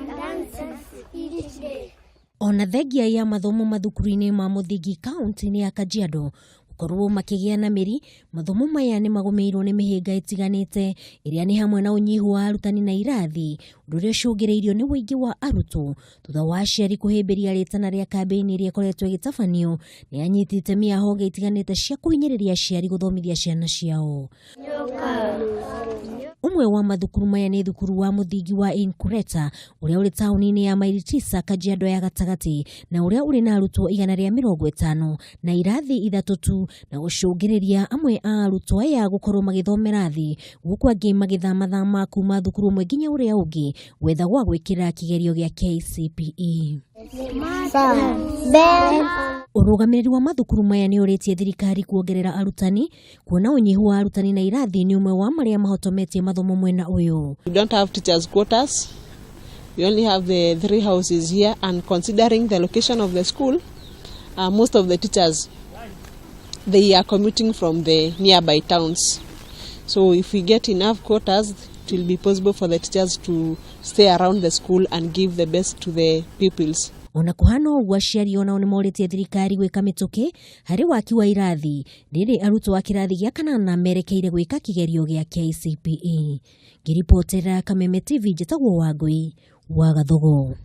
Dances each day. Ona thengia ya mathomo mathukuru-inĩ ma mũthingi kaunti-inĩ ya Kajiado gũkorwo makĩgĩa na mĩri, mathomo maya nĩ magũmĩirwo nĩ mĩhĩnga ĩtiganĩte ĩrĩa nĩ hamwe na ũnyihu wa arutani na irathi, ũndũ ũrĩa ũcũngĩrĩirio nĩ ũingĩ wa arutwo thutha wa aciari kũhĩmbĩria rĩtana rĩa kambĩini ĩrĩa ĩkoretwo ĩgĩtabanio nĩ anyiti itemi a honge itiganĩte cia kũhinyĩrĩria aciari gũthomithia ciana ciao. Ũmwe wa mathukuru maya nĩ thukuru wa mũthingi wa Inkureta ũrĩa ũrĩ taũni-inĩ ya Maili Tisa, Kajiado ya gatagatĩ, na ũrĩa ũrĩ na arutwo 150 na irathi 3 tu, na gũcũngĩrĩria amwe a arutwo aya gũkorwo magĩthomera thĩ gũkũ angĩ magĩthamathama kuma thukuru ũmwe nginya ũrĩa ũngĩ gwetha gwa gwĩkĩra kĩgerio gĩa KCPE. Ũrũgamĩrĩri wa mathukuru maya nĩ ũrĩtie thirikari kuongerera arutani, kuona ũnyihu wa arutani na irathi nĩ ũmwe wa marĩa mahotometie mathomo mwena ũyũ. We don't have teachers' quarters. We only have the 3 houses here, and considering the location of the school, most of the teachers, they are commuting from the nearby towns. So if we get enough quarters, it will be possible for the teachers to stay around the school and give the best to the pupils. Ona kũhana ũguo, aciari onao nĩ morĩtie thirikari gwĩka mĩtũkĩ harĩ waki wa irathi rĩrĩ arutwo a kĩrathi gĩa kanana merekeire gwĩka kĩgerio gĩa KCPE. Ngĩribotera Kameme TV, njĩtagwo Wangũi wa Gathogo.